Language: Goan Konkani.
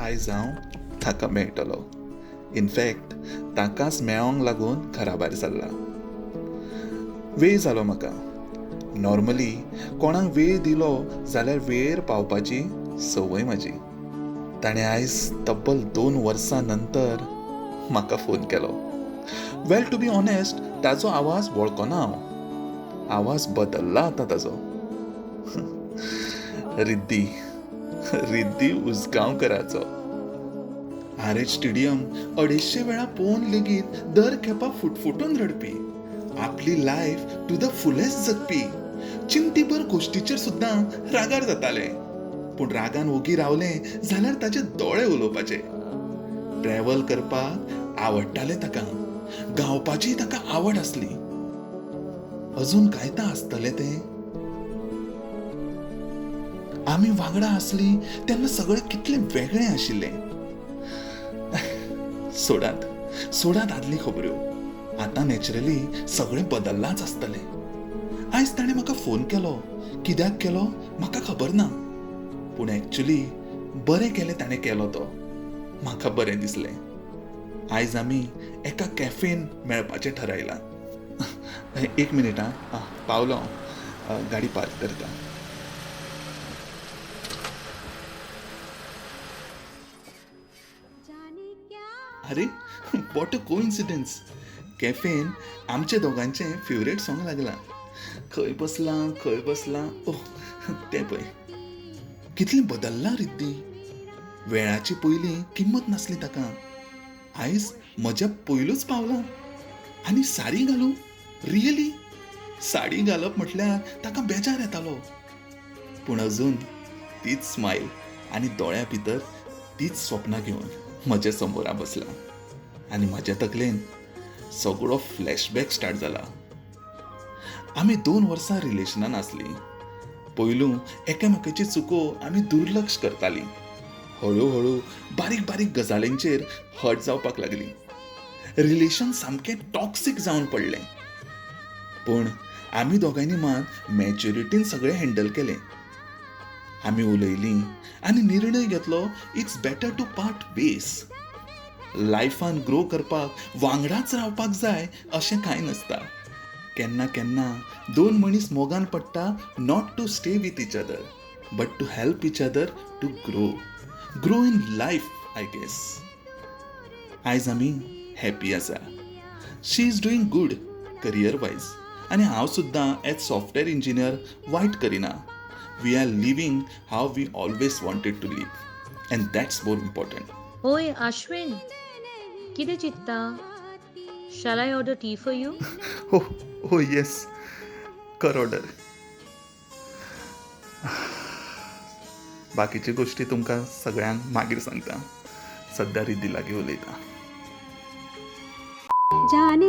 आयज हांव ताका मेळटलो. इनफॅक्ट ताकाच मेळोंक लागून घरा भायर सरला. वेळ जालो म्हाका. नॉर्मली कोणाक वेळ दिलो जाल्यार वेळेर पावपाची संवय म्हाजी. ताणें आयज तब्बल 2 वर्सां नंतर म्हाका फोन केलो. वेल, टू बी ऑनेस्ट, ताजो आवाज वळखना हांव. आवाज बदल्ला आतां ताजो. रिद्धी, रिद्धी उसगांवकराचो. आर एच स्टेडियम 250 वेळा पळोवन लेगीत दर खेपा फुटफुटून रडपी, आपली लायफ टू the fullest जगपी, चिमटीभर गोश्टीचेर सुद्दां रागार जाताले. पूण रागान ओगी रावलें जाल्यार ताचे दोळे उलोवपाचे. ट्रॅव्हल करपाक आवडटालें ताका, गावपाची ताका आवड आसली. अजून गायता आसतलें तें. आमी वांगडा आसली तेन्ना सगळें कितलें वेगळें आशिल्लें. सोडात सोडात आदली खबऱ्यो. आतां नॅचरली सगळें बदल्लांच आसतलें. आयज ताणें म्हाका फोन केलो. कित्याक केलो म्हाका खबर ना, पूण एक्चुली बरें केलें ताणें केलो तो. म्हाका बरें दिसलें. आयज आमी एका कॅफेन मेळपाचें ठरायलां. एक मिनीट आं, पावलो हांव, गाडी पार्क करता. अरे, what a coincidence. कॅफेन आमच्या दोगांचें फेवरेट सॉंग लागलां. खंय बसलां खंय बसलां, ओह तें पळय. कितलें बदल्लां रिद्धी. वेळाची पयलीं किंमत नासली ताका. आयज म्हज्या पयलूच पावलां आनी साडी घालूं. रियली साडी घालप म्हटल्यार ताका बेजार येतालो. पूण अजून तीच स्मायल आनी दोळ्या भितर तीच स्वप्नां घेवन म्हज्या समोरा बसला आनी म्हज्या तकलेन सगळो फ्लॅशबॅक स्टार्ट जाला. आमी 2 वर्सां रिलेशनान आसलीं. पयलू एकामेकाची चुको आमी दुर्लक्ष करतालीं. हळूहळू बारीक बारीक गजालींचेर हर्ट जावपाक लागली. रिलेशन सामकें टॉक्सीक जावन पडलें. पूण आमी दोगांयनी मात मॅच्युरिटीन सगळें हँडल केलें. आमी उलयलीं आनी निर्णय घेतलो, it's better to part ways. लायफान grow करपाक वांगडाच रावपाक जाय अशें कांय नासता. केन्ना केन्ना 2 मनीस मोगान पडटा, not to stay with each other but to help each other to grow, grow in life, I guess. आयज आमी हॅपी आसा. She is doing good career wise आनी हांव सुद्दां एज सॉफ्टवेअर इंजिनियर वायट करिना. We are living how we always wanted to live, and that's more important. ओय आश्विन, कितें चिंत्ता? Shall I order tea for you? Oh, oh yes, कर ऑर्डर. बाकीच्यो गोश्टी तुमकां सगळ्यांक मागीर सांगता. सद्या रिद्धी लागीं उलयता. जाने